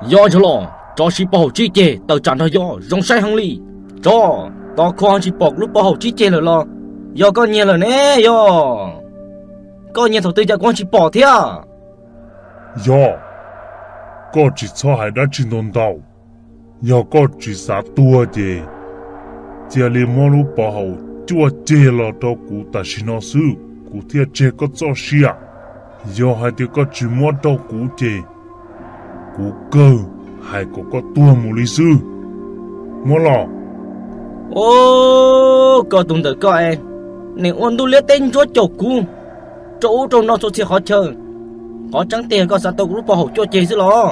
Yog ntag los, tsov siv pov haum tsib ceg tawm tsam nrog yog zoo saib heev li. Tsov, tos kho tsis pom kuv lub pov haum tsib ceg lawm los yog koj nyiag lawm ne yog? Koj nyiag thaum twg cas kuv ho tsis pom thiab? Yog, koj tsis txhob hais dab tsi ntau ntau. Yog koj tsis xav tuag ces cia li muab lub pov haum cuaj ceg los rau kuv tam sim no xwb, kuv thiaj tseg koj txoj sia. Yog hais tias koj tsis muab rau kuv ces kuv kawg hais kom koj tuag mus li xwb. Muab los. Os, koj tus ntawm koj es, nim ua ntuj liab teb ntsuab caum kuv rau ub rau no txhua txhia qhov chaw. Qhov tseeb tiag koj xav tau kuv lub pov haum cuaj ceg xwb los?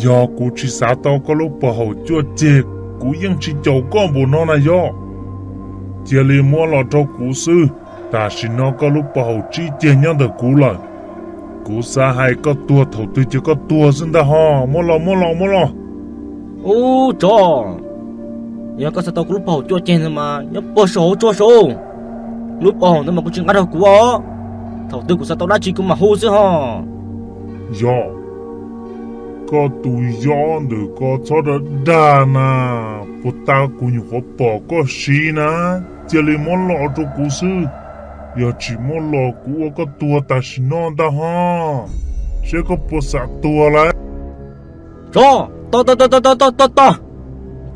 Yog kuv tsis xav tau koj lub pov haum cuaj ceg, kuv yeej tsis caum koj npaum no na yog. Cia li muab los rau kuv xwb, tam sim no koj lub pov haum tsib ceg nyob ntawm kuv lawm. Kuv xav hais koj tuag thaum twg ces koj tuag xwb ntag ho. Muab los, muab los, muab los. Ub tsov, yog koj xav tau kuv lub pov haum cuaj ceg ntawd mas nyob puag saum hauv tsua saud. Lub pov haum ntawd mas kuv tsis nqa rau kuv os. Thaum twg kuv xav tau dab tsi kuv mam hu xwb ho. Yog, koj tus yob ntawm ko txhob dag dag na, puag ta kuv nyuam qhuav pom koj siv na, cia li muab los rau kuv xwb. Yog tsis muab los kuv ua koj tuag tam sim no ntag ho, seb koj puas xav tuag lawm. Tsov, tos tos tos tos tos tos,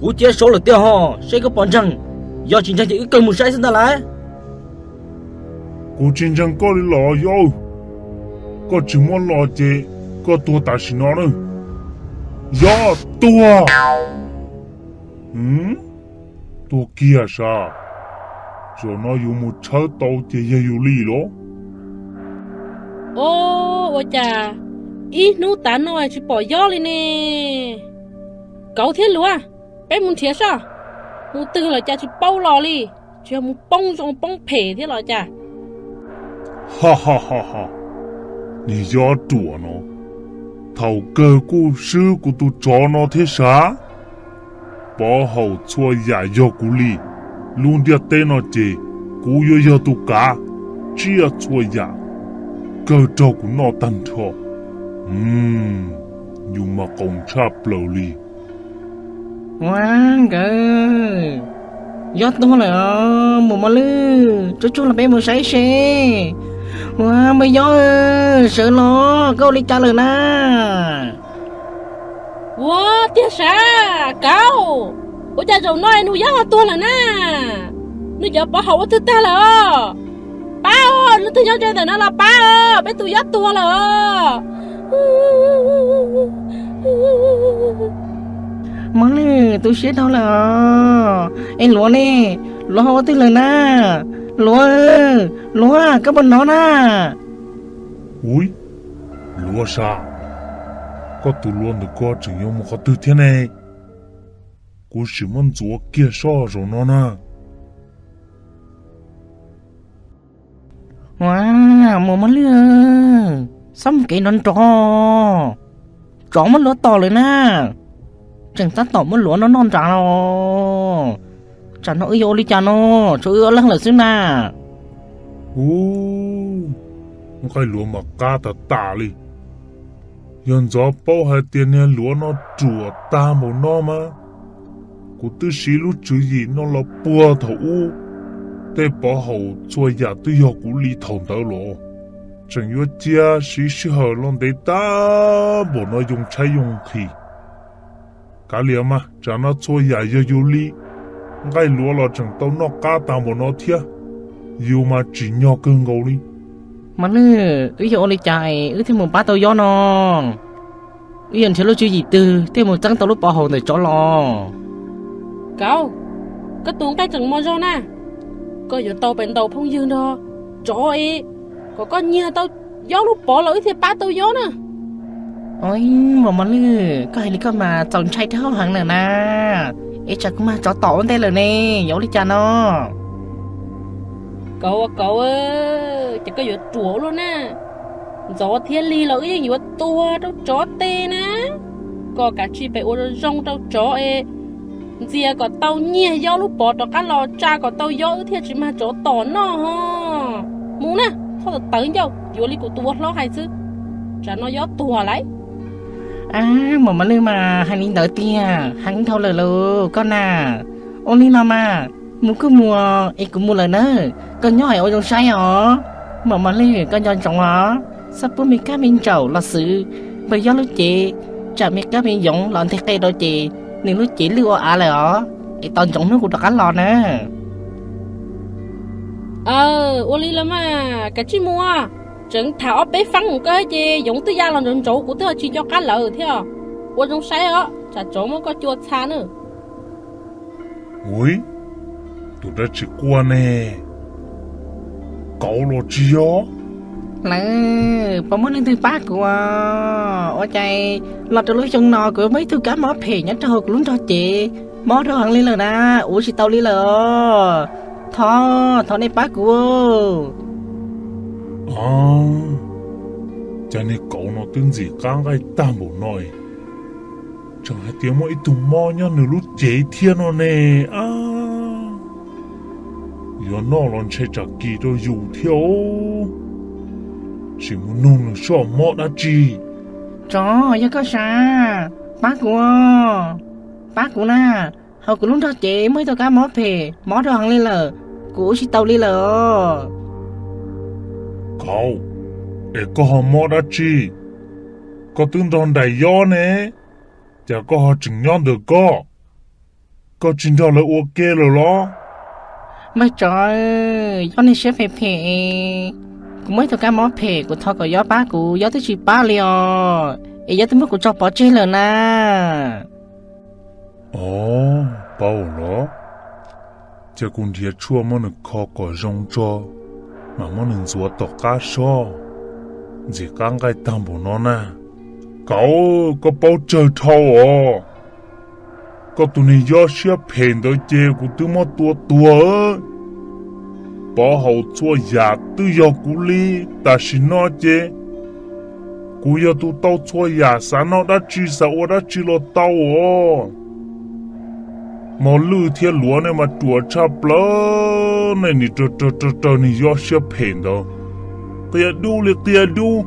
kuv cia saud lawm tiag ho, seb koj puas ntseeg. Yog tsis ntseeg ces wb kawg mus saib xwb ntag lauj. Kuv tsis ntseeg koj li los yog, koj tsis muab los ces koj tuag tam sim no na. Yog tuag. Tuag kiag sav, zaum no yus mus tshawb tau ces yog yus li los. Os, ua cas ib hnub tav no tsis pom yob li ne? Kauv thiab luav, peb mus nrhiav soj. Mus twg lawm cas tsis paub los li? Tsis yog mus poob zoo poob phem thiab los cas? Ha ha ha ha, niag yob ruam no, thaum kawg kuj swb kuv tus tsov no thiab sav. Pov haum txhua yam yog kuv li, lub ntiaj teb no ces kuv yuav yog tus kav tsiaj txhua yam, kawg raug kuv noj tag nrho. Yus mas qoos tshaj plaws li. Ua nkawd, yob tuag lawm os, mus mos lwj, tsuag tsuag los peb mus saib seb. Ua npawg yob, sawv los, koj ua li cas lawm na? Ua tiag sav, kauv, ua cas zaum no nws yob ho tuag lawm na? Nws cov pov haum ua twg tag lawm os? Pab os, leej twg nyob ze ntawm no los pab os, peb tus yob tuag lawm os. Mos lwj, tu siab dhau lawm os. Es luav ne? Luav ho ua twg lawm na? Luav, luav, koj puas hnov na? Ui, luav sav, koj tus luav ntawm ko tseem yuav mus qhov twg thiab ne? Kuv sim muab ntxuav kiag soj zaum no na. Ua, mus mos lwj, txhob mus kev nrov nrov, tsov muab luav tom lawm na. Tseem tab tom muab luav no noj nrad los. Tsam no wb yuav ua li cas no? Tshuav wb ob leeg lawm xwb na. Ub, nqaij luav mas qab tas tas li. Yog ntxov paub hais tias niag luav no ruam tag npaum no mas, kuv twb siv lub tswv yim no los puag thaum ub, tej pov haum txhua yam twb yog kuv li thaum ntawd los. Tseem yuav cia siv sij hawm los ntev tag npaum no yoo tshaib yoo nqhis. Kav liam mas, tsam no txhua yam yog yus li, nqaij luav los tseem tau noj qab tas npaum no thiab, yus mas tsim nyog kawg nkaus li. Mos lwj, wb yuav ua li cas wb thiaj mus pab tau yob no? Wb yuav nrhiav lub tswv yim twg thiaj mus txeeb tau lub pov haum ntawm tsov los? Kauv, koj tus nqaij tseem mos zog na, koj yuav tau pes ntaus phooj ywg nrog tsov es kom koj nyiag tau yob lub pov los wb thiaj pab tau yob na. Oj, mos mos lwj, koj hais li koj mas txaus ntshai rau hauv heev lawm na. Es tsam kuv mag tsov tom ua ntej lawm ne, yuav ua li cas no? Kauv, kauv, ces koj yuav ruam ua luaj na. Ntxov thiab lig los wb yeej yuav tuag rau tsov teb na. Koj kav tsij pes ua zoo zoo rau tsov es ntxias kom tau nyiag yob lub pov rov qab los tsa kom tau yob wb thiaj tsis mag tsov tom noj ho. Mus na, txhob tawv ncauj, yuav li kuv tus ua hlob hais xwb, tsam no yob tuag lawm. Ab, Maum Mos Lwj mas hais li ntawd tiag, heev dhau lawm lauj koj na. Ua li no mas, mus kuj mus es kuv mus lawm na, koj nyob es ua zoo saib os. Maum Mos Lwj koj nco ntsoov os, txhob pub me kab me ntsaum los xwb, npawg Yob lub cev, tsam me kab me yoov los nteg qe rau ces nws lub cev lwj ua av lawm os, es tos ntsoov hnub kuv rov qab los na. Ua li los mas kav tsij mus, tseem tham ob peb feeb mus koj ces yoov twb ya los ntsauv ntsauv kuv twb ho tsis nco qab lawm thiab. Ua zoo saib os, tsam tsov muab koj cua txha na. Ui, tus dab tsi quaj ne? Kauv los tsis yog? Lawv puas muaj leej twg pab kuv? Ua cas los rau lub xyoo no kuv muaj ib tug kab mob phem nyob rau hauv kuv lub nrog cev, mob rau heev li lawm na, ua tsis tau li lawm os. Thov, thov nej pab kuv. Cas niag kauv no twb ntxim qab nqaij tag npaum no, tseem hais tias muaj ib tug mob nyob nws lub cev thiab no ne. Yuav noj los ntshe tsam kis rau yus thiab os. Sim mus nug nws soj mob dab tsi. Tsov, yog koj sav, pab kuv, pab kuv na. Hauv kuv lub nrog cev muaj ib tug kab mob phem mob rau heev li lawm, kuv ua tsis tau li lawm os. Kauv, es koj ho mob dab tsi? Koj twb nrog nraim Yob ne, cas koj ho tseem nyob ntawm koj? Koj tsis nrog lawv ua ke lawm los? Npawg tsov, Yob niag siab phem phem, kuv muaj ib tug kab mob phem, kuv thov kom Yob pab kuv, Yob twb tsis pab li os, es Yob twb muab kuv tso pov tseg lawm na. Os, paub los, cia kuv nrhiav tshuaj muab nws kho kom zoo tso, mam muab nws ntxuav tom qab sob. Ntxim qab nqaij tag npaum no na. Kauv, koj paub tsawg dhau os. Koj tus niag Yob siab phem ntawd ces kuv twb muab tua tuag. Pov haum txhua yam twb yog kuv li, tam sim no ces kuv yog tus tau txhua yam, xav noj dab tsi xav ua dab tsi los tau os. Mos Lwj thiab Luav nej mas ruam tshaj plaws, nej nim raws raws raws niag Yob siab phem ntawd, qia dub li qia dub,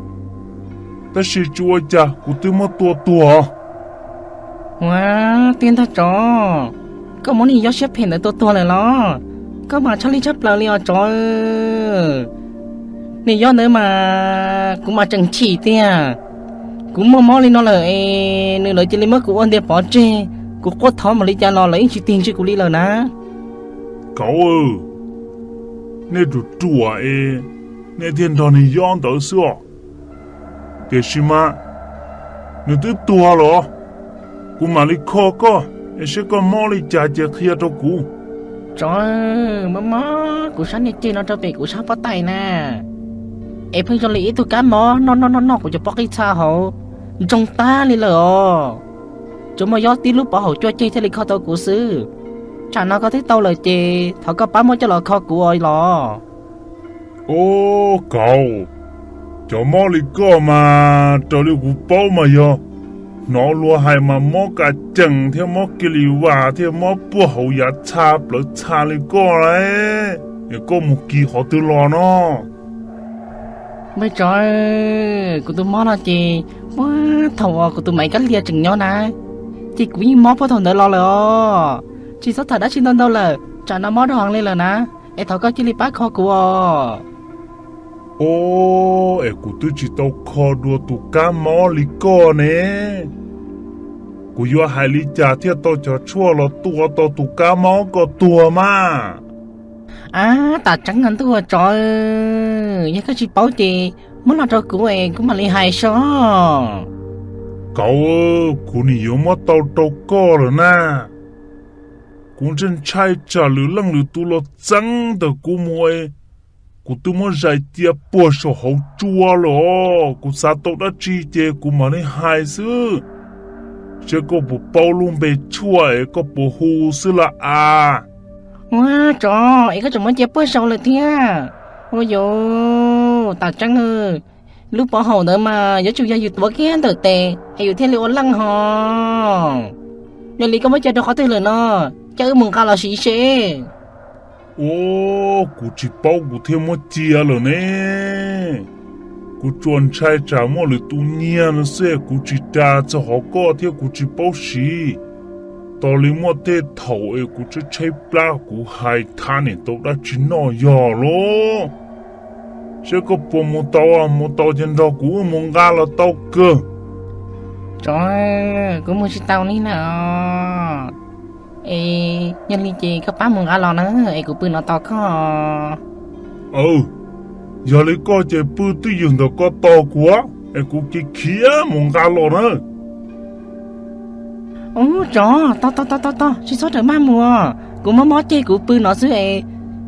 tab sis tsis ua cas kuv twb muab tua tuag. Ua, tiag ntag tsov, koj muab niag Yob siab phem ntawd tua tuag lawm los? Koj mas tshaj li tshaj plaws li os tsov. Niag Yob ntawd mas kuv mas tseem chim tiag. Kuv muaj mob li no lawm es nws lawv cia li muab kuv ua ntiag pov tseg, kuv quaj thov npaum li cas los lawv yeej tsis tig ntsis kuv li lawm na. Kauv, nej ruam ruam es nej thiaj nrog niag Yob ntawd xwb os. Tiam sis mas nws twb tuag los, kuv mam li kho koj es seb koj mob li cas ces qhia rau kuv. Tsov, mob mob kuv sab niag ceg no rau pem kuv sab pob tais na, es pheej zoo li ib tug kab mob noj noj noj noj kuv cov pob qij txha hauv, ntsoog tag li lawm os. Tsuas muaj Yob tib lub pov haum cuaj ceg thiaj li kho tau kuv xwb. Tsam no koj twb tau lawm ces thov koj pab muab coj los kho kuv os los. Os, Kauv, cov mob li koj mas raws li kuv paub mas yog hnov luag hais mas mob ka cees thiab mob kiag li vas thiab mob puag hauv yav txha plawv txha li koj lauj. Es koj mus kis qhov twg los no? Npawg tsov, kuv tus mob no ces puag thaum uas kuv tus maiv Kab Lia tseem nyob na, ces kuv yeej mob puag thaum ntawd los lawm os. Tsis txhob tham dab tsi ntau ntau lawm, tsam no mob rau heev li lawm na, es thov koj cia li pab kho kuv os. Os, es kuv twb tsis tau kho dua tus kab mob li koj ne. Kuv yuav hais li cas thiaj tau cov tshuaj los tua tau tus kab mob koj tuag mas? Ab, tam tseeb os ntuj tsov, yog koj tsis paub ces muab los rau kuv es kuv mam li hais seb. Kauv, kuv nim yuav muab tau rau koj lawm na. Kuv ntshai ntshai tsam lwm leej lwm tus los txeeb ntawm kuv mus es kuv twb muab zais cia puag saum hauv tsua lawm os. Kuv xav tau dab tsi ces kuv mam li hais xwb. Seb koj puas paub lub npe tshuaj es koj puas hu xwb las as? Ua tsov, es koj tseem muab cia puag saud lawm thiab. Ua yus, tam tseeb, lub pov haum ntawd mas yuav tsum yog yus tuav kiag ntawm tes es yus thiaj li ua leej ho. Yog li koj muab cia rau qhov twg lawm no? Coj wb mus nqa los siv seb. Ua, kuv tsis paub kuv thiaj muab cia lawm ne. Kuv tsuas ntshai tsam muaj lwm tus nyiag no xwb es kuv tsis ras txog qhov koj thiab kuv tsis paub siv. Tos li muaj tej thaum es kuv tshaib tshaib plab kuv hais thab niam tau dab tsi noj yog lauj. Saib koj puas mus tau, mus tau ces nrog kuv wb mus nqa los tau kawg. Tsov, kuv mus tsis tau li na. Es yog li ces koj pab mus nqa los na, es kuv pw no tos koj. Aw, yog li koj ces pw twj ywm ntawm ko tos kuv, es kuv khiav khiav mus nqa los na. Ub, tsov, tos tos tos tos tos, tsis txhob rawm maj mus. Kuv mob mob ceg kuv pw no xwb es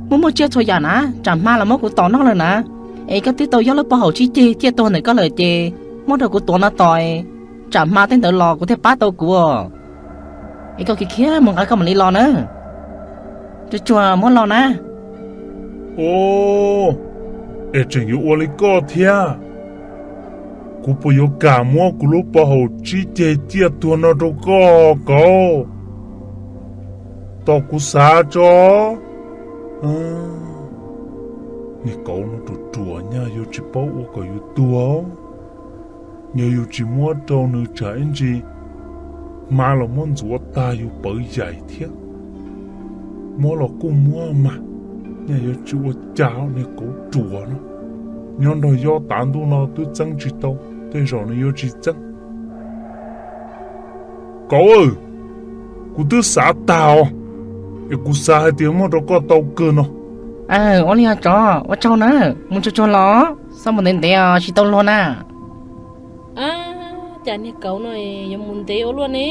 muaj muaj tsiaj txhua yam na, tsam hma los muab kuv tom noj lawm na. Es koj twb tau yob lub pov haum tsib ceg ciaj tuag ntawm koj lawm ces muab rau kuv tuav no tos, tsam hma tej ntawd los kuv thiaj pab tau kuv. Es koj khiav khiav mus nqa koj mam li los na. Tsuag tsuag muab los na. Ov, es tseem yuav ua li koj thiab. Kuv puas yuav kam muab kuv lub pov haum tsib ceg ciaj tuag no rau koj, Kauv? Tos kuv xav tso. Niag Kauv no ruam ruam nyaj yuav tsis paub ua kom yus tuag. Yog yus tsis muab rau nws tsam ib ntsis hma los muab ntxuav tag yus pawv yaim thiab. Muab los kuj muab mas, nyaj yuav tsis ua cas, niag Kauv ruam no. Nyob nrog yob tav ntuj no twb txeeb tsis tau, tej zaum nws yuav tsis txeeb. Kauv, kuv twb xav tag os, es kuv xav hais tias muab rau koj tau kawg no. Ua li os tsov, ua tsaug na, mus tsuag tsuag los, txhob mus ntev ntev tsis tau luag na. Cas niag Kauv no yuav mus ntev ua luaj ne?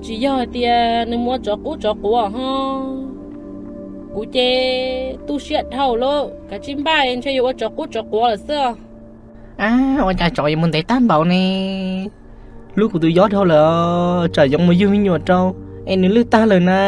Tsis yog hais tias nws mus ua tsov qub tsov quav ho. Kuv ces tu siab dhau lawm, kav tsij npaj ntshe yuav ua tsov qub tsov quav lawm xwb. Ua cas tsov yuav mus ntev tag npaum ne? Hlub kuv tus yob dhau lawm, tsam yoov mus yug me nyuam rau, es nws lwj tag lawm na.